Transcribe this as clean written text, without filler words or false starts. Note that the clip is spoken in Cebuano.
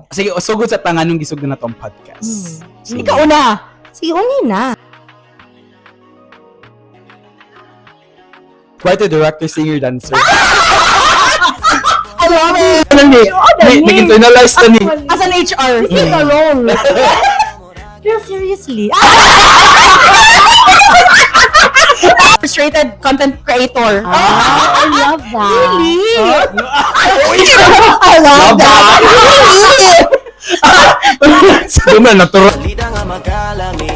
Sige, sugod sa tangan nung gisugdan na tong podcast. Sige. Ikaw una. Sige, uni na. Writer, director, singer, dancer. I love it. Ano ni? Nag-internalize na ni. As an HR. This is a role. Pero seriously. Frustrated content creator. Ah, I love that. Really? I love that. Doon na natural. Lida nga magkalami.